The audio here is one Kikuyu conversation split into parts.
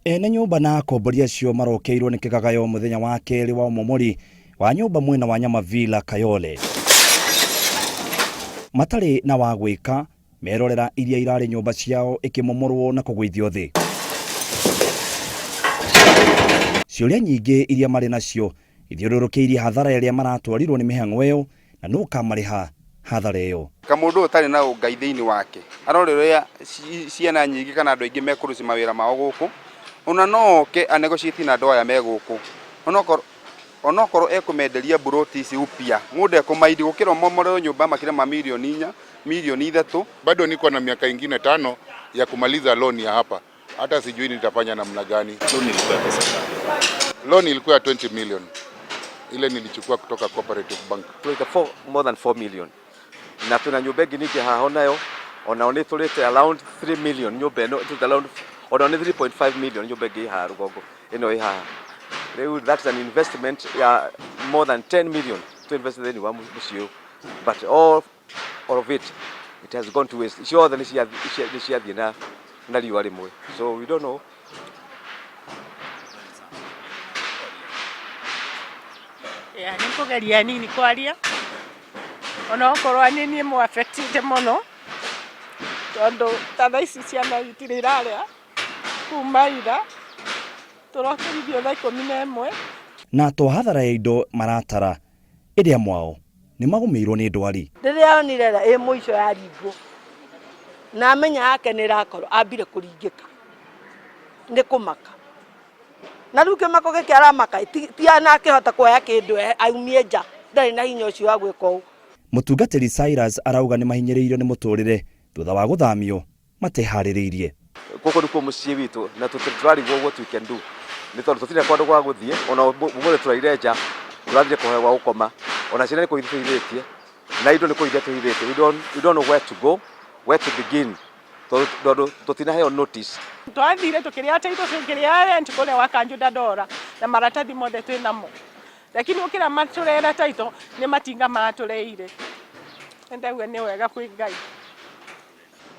Ene nyũmba na akombori acio marokeirwo nĩ kĩgagayo mũthenya wa kerĩ wa ũmomori wa nyũmba mwena wa Nyamavila Kayole. Matarĩ na wa gwĩka merorera iria irarĩ nyũmba ciao ikĩmomorwo na kũgũithio thĩ. Ciũria nyingĩ iria marĩ nacio ithiũrũrũkĩirie hathara ĩrĩa maratwarirwo nĩ mĩhang'o ĩyo na nũ ũkamarĩha hathara ĩyo. Kamũndũ ũtarĩ na ũngai thĩinĩ wake arore ũrĩa ciana nyingĩ kana andũ aingĩ mekũruci mawĩra mao gũkũ, ona no oke a negotiate na andũ aya me gũkũ, onokorwo ekũmenderia mburoti ici upya, mũndũ ekũmaindi gũkĩra ũmomorerwo nyũmba makĩria ma mirioni inya, mirioni ithatũ. Bado niko na miaka ingine tano ya kumaliza loan ya hapa, hata sijui nitafanya namna gani. Loan ilikuwa ya pesa ngapi? Loan ilikuwa ya 20 million ile nilichukua kutoka Cooperative Bank. Tũrĩte more than 4 million na twĩna nyũmba ĩngĩ ningĩ haha onayo onao nĩ tũrĩte around 3 million nyũmba ĩno tũrĩte around onao nĩ 3.5 million nyũmba ĩngĩ ĩ haha rũgongo ĩno ĩ haha. Rĩu that's an investment ya more than 10 million to invest thĩinĩ wa mũciĩ ũyũ, but all of it, it has gone to waste. Ciothe nĩ ciathiĩ na riũa rĩmwe, so we don't know. Ya, nĩ kũgeria nini kwaria ona okorwo nĩ niĩ mũ affected mũno tondũ ta thaa ici ciana itirĩ irarĩa kuma ira tũrokĩrithio thaa 11. Na to hathara ya indo maratara ĩndĩ amwe ao nĩ magũmĩirwo nĩ ndwari. Rĩrĩa onire ĩ mũico yaringwo na amenya yake nĩ ĩrakorwo ambire kũringĩka nĩ kũmaka, na rĩu kĩmako gĩkĩ aramaka ti ana akĩhota kuoya kĩndũ aumie nja, ndarĩ na hinya ũcio wa gwĩka ũguo. Mũtungatĩri Cyrus arauga nĩ mahinyĩrĩirio nĩ mũtũrĩre thutha wa gũthamio mateharĩrĩirie. Gũkũ nĩkuo mũciĩ witũ na tũrarigwo what we can do nĩ tondũ tũtirĩ na kũndũ gwa gũthiĩ, ona ũmũthĩ tũraire nja, tũrathire kũhoya gwa gũkoma, ona ciana nĩ kũhithia tũhithĩtie na indo nĩ kũhithia tũhithĩtie. We don't know where to go, where to begin, tondũ tũtinaheo notice. Twathire tukĩrĩa title tukĩrĩa rent kũrĩa wa Kanjũ Dandora na maratathi mothe twĩ namo, lakini ũkĩra matũrehera title nĩ matinga matũreire. Ndauga nĩ wega kwĩ Ngai.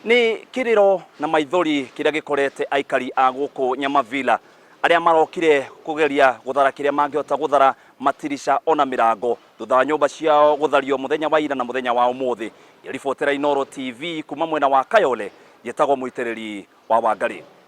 Nĩ kĩrĩro na maithori kĩrĩa gĩkorete aikari a gũkũ Nyamavila arĩa marokire kũgeria gũthara kĩrĩa mangĩhota gũthara matirica ona mĩrango thutha wa nyũmba ciao gũthario mũthenya wa ira na mũthenya wa ũmũthĩ. Ngĩribotera Inooro TV kuma mwena wa Kayole, njĩtagwo Mũitĩrĩri wa Wangarĩ.